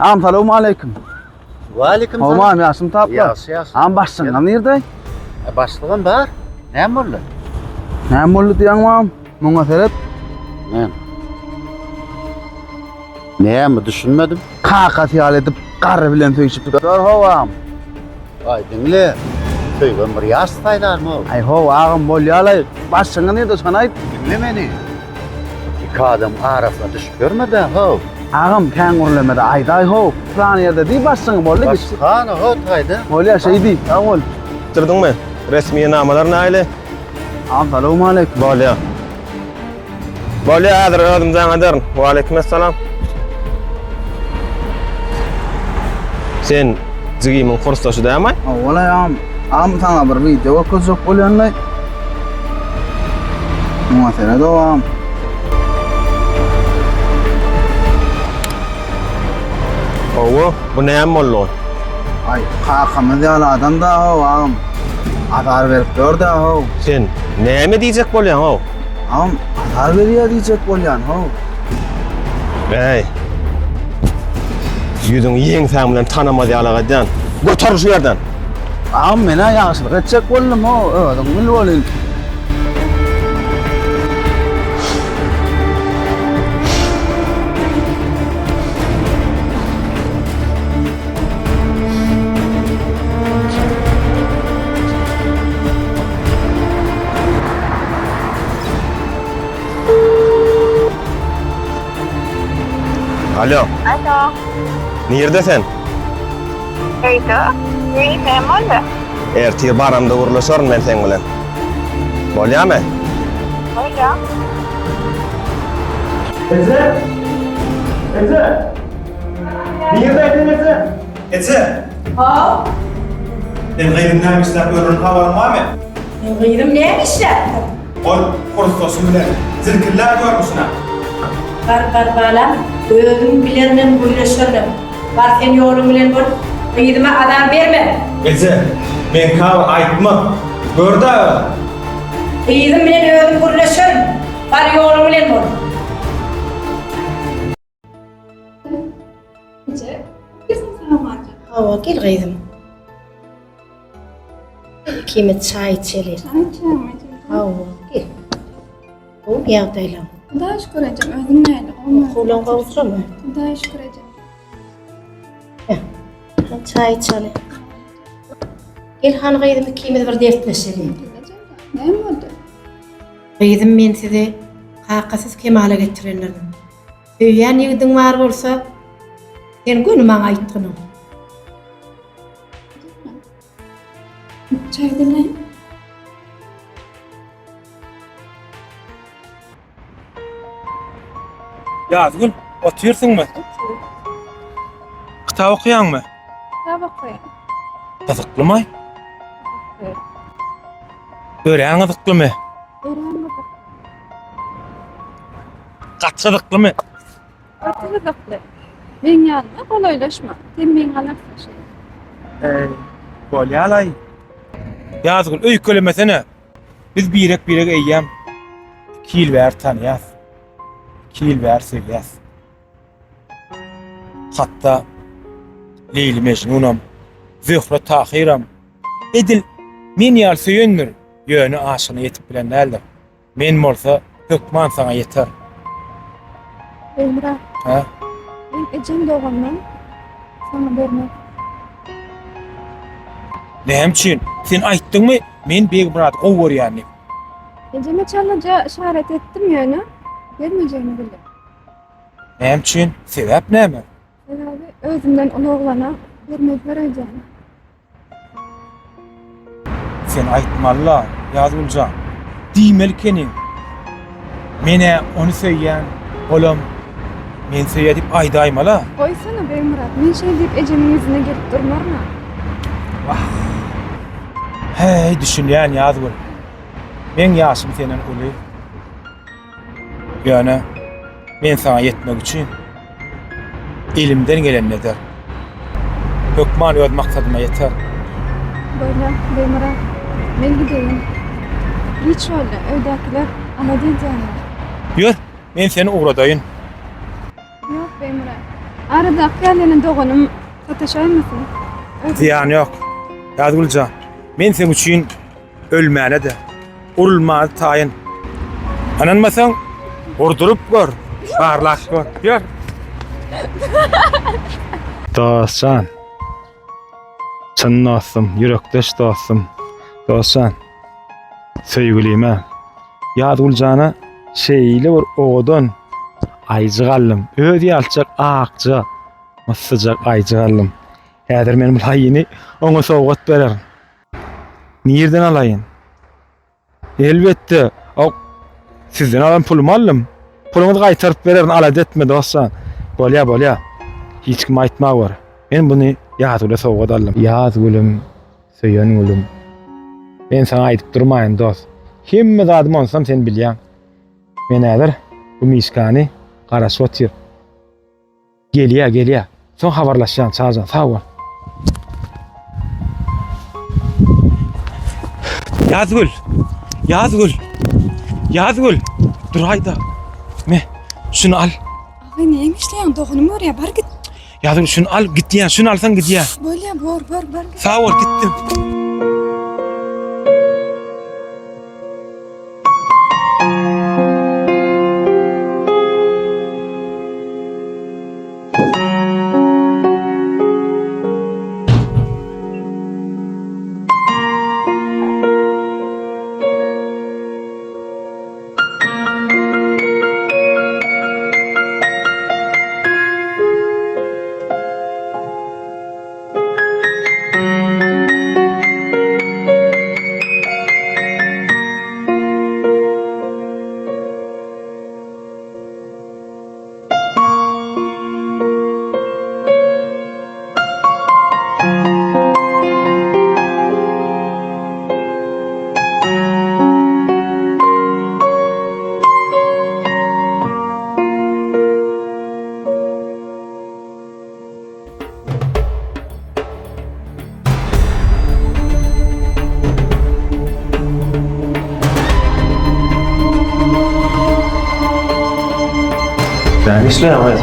Agam salowmaleýkim. Waleýkim salam. Howam ýaşym taplar. Ýagşy ýagşy. Agam başlygyňam nirde? E, başlygam bar. Näme boldy? Näme boldy diýýäň agam? Muňa seret. Näme? Näme düşünmedim. Kakasy ýaly edip garry bilen söýüşip dur howam. Aý diňle. Söýgem bir ýaş saýlarmy ol? Aý how agam bolýalaý. Başlygyňa nirde şony aýt. Diňle meni. Iki adam arasyna düşüp ýörme-de how. Agam kän gürlemede aýdaý how. Plan ýerde diý başlygyňa boldy git. Başhana how taýda. Bolýa şeý diý. Sag bol. Bitirdiňmi? Resmi namalar nähili? Agam salowmaleýkim. Bolýa. Bolýa häzir özüm jaň ederin. Waleýkim essalam. Sen jigimiň kursdaşy dälmi? Hawa agam. Agam saňa bir wideo görkezjek bolýanlaý. Muňa seret agam. Hawa, bu näme boldy? Aý, kakamyz ýaly adam da how agam. Azar berip ýör-dä how. Sen näme diýjek bolýaň how? Agam, azar berýär diýjek bolýan how. Äý. Ýüzüňi ýeňsäň bilen tanamaz ýalak edýän. Göter şu ýerden. Agam, men-ä ýagşylyk etjek boldum how, özüň bil welin. Alo. Alo. Nirde sen? Öýde. Öýde näme boldy? Ertir baramda gürleşerin men seň bilen. Bolýamy? Bolýa. Eje! Eje! Nirde eje? Eje! Haw. Sen gyzyň näme işläp ýörenini habaryň barmy? Meň gyzym näme işläpdir? Ol kursdaşy bilen zirkilläp ýörmüşin-ä. Bar, bar, balam, özüm bilerinem, gürleşerinem. Bar, sen ýoluň bilen bol, gyzyma azar berme! Eje, meňkä bir aýtma. Gör-dä özüň. Gyzym bilen özüm gürleşerin. Bar, ýoluň bilen bol. Eje, girsin salamajyk. Hawa, gel gyzym. Ikimiz çaý içeli. Çaý içýäňmi eje? Hawa, gel. Gowy ýagdaýlaň. Hudaýa şükür ejem, özüň näli, gowumy? Okuwlaň gowujamy? Hudaýa şükür ejem. Hany çaý içeli. Gel hany gyzym ikimiz bir dertleşeli. Gel ejem, näme boldy? Gyzym men sizi kakasyz kemala getirendirin. Söýýän ýigidiň bar bolsa, sen göni maňa aýtgynyň. Çaý demläýin. Ýazgül, otyrsyňmy? Kitap okaýaňmy? Kitap okaýan. Gyzyklymy? Örän gyzyklymy? Örän gyzykly. Gaty gyzyklymy? Gaty gyzykly. Meň ýanyma golaýlaşma. Sen meň alarsyň şeýdip. Eý, bolýalaý. Ýazgül, öýkelemesene. Biz birek-biregi eýýäm 2 ýyl bäri tanaýas. 2 ýyl bäri söýýäs. Hatda Leýli Mejnunam, Zöhre Tahyram edil men ýaly söýendir, ýöne aşygyna ýetip bilen däldir. Men bolsa hökman saňa ýeter. Begmyrat. Hä? Men ejem dogandan saňa bermez. Näme üçin? Sen aýtdyňmy, men Begmyrady gowy görýän diýip? Ejeme çalaja yşarat etdim ýöne bermejegini bildim. Näme üçin? Sebäp näme? Sebäbi özümden uly oglana bermezler öýdýän. Sen aýtmaly-la, Ýazgüljan. Diýmeli ekeniň. Men-ä ony söýýän, olam meni söýýär diýip aýdaýmaly-a. Goýsana, Begmyrat, men şeý diýip ejemiň ýüzüne gelip durmaryn-a. Wah. Häý, düşünýän, Ýazgül. Meň ýaşym senden uly. Ýöne men saňa ýetmek üçin elimden gelenini eder. Hökman öz maksadyma ýeter. Bolýa, Begmyrat. Men gideýin. Giç boldy, öýdäkiler alada edýärler. Ýör, men seni ugradaýyn. Ýok, Begmyrat. Aradaky ýaly ýene doganym sataşaýmasyn. Zyýany ýok. Ýazgül jan, men seň üçin ölmäne-de, urulmana taýyn. Ynanmasaň, urduryp gör, barlap gör. Ýör. Dost jan. Çyn dostum, ýürekdeş dostum. Dost jan. Söýgülime, Ýazgül jana şeýle bir owadan aýjyk aldym. Özi ýalçak akja, myssyjak aýjyk aldym. Häzir men bu aýyny oňa sowgat bererin. Nirden alaýyn? Elbetde, o sizden alan pulumy aldym. Puluňyzy gaýtaryp bererin, alada etme dost jan. Bolýa, bolýa. Hiç kime aýtma gör. Men buny Ýazgüle sowgat aldym. Ýazgülüm, söýen gülüm. Men saňa aýdyp durmaýyn, dost. Hemme zadymy onsam sen bilýäň. Men häzir bu mişkany garaşyp otyr. Gelýä, gelýä. Soň habarlaşýan, Çajan, sag bol. Ýazgül! Ýazgül! Ýazgül! Duraýda. Me, şuny al. Agy neýiň işleýäň? Doganym görýär, bar git. Ýazgül, şuny al, gitýän. Şuny alsaň gidýär. Bolýa, bor, bor, bar git. Sag bol, gitdim. Näme işleýäň öz?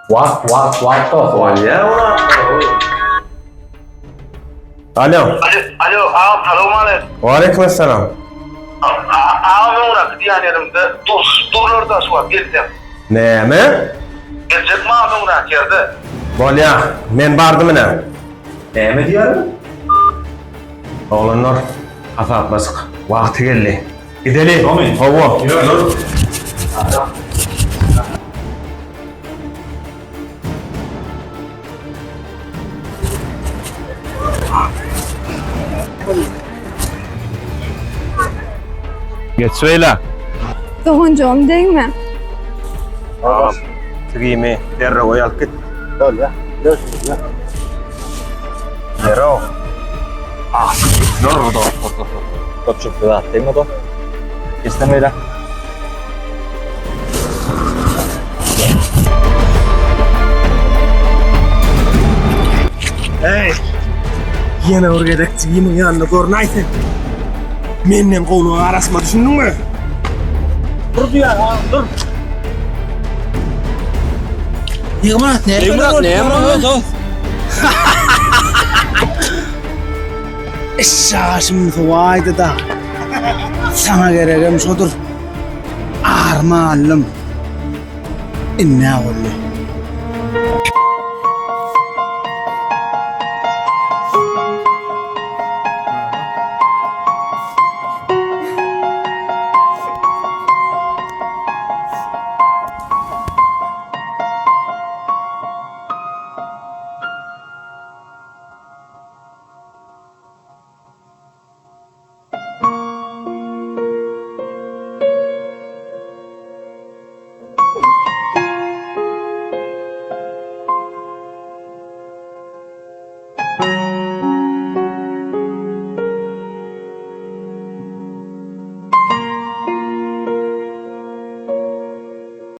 Wah, wah, wah, dost. Bolýa, wah. Alo. Alo, agam, salowmaleýkim. Waleýkim assalam. Agam öňräki diýen ýerimde duşup durlar-da şu wagt gelseň. Näme? Geljekmi agam öňräki ýerde? Bolýa, men bardym ine. Näme diýýärin? Oglanlar, hasaplaşyk wagty geldi. Gideli. Hawa. Geç beýle. Doganjygym degme. Agam, tigimi derrew öýe alyp git. Bolýa. Derrew. Ah, dur, dur, dur, dur. Köpçülikde zat degme dost. Geçsem beýle. Hey! Ýene bir gezek jigimiň ýanynda görünäý sen. Menden gowulyga garaşma, düşündiňmi? Dur diýýän, ha, dur. Begmyrat näme? Begmyrat näme boldy dost? Eşşaşym sowaýdy-da. Saňa geregem şodur. Arma aldym. Indi nä boldy?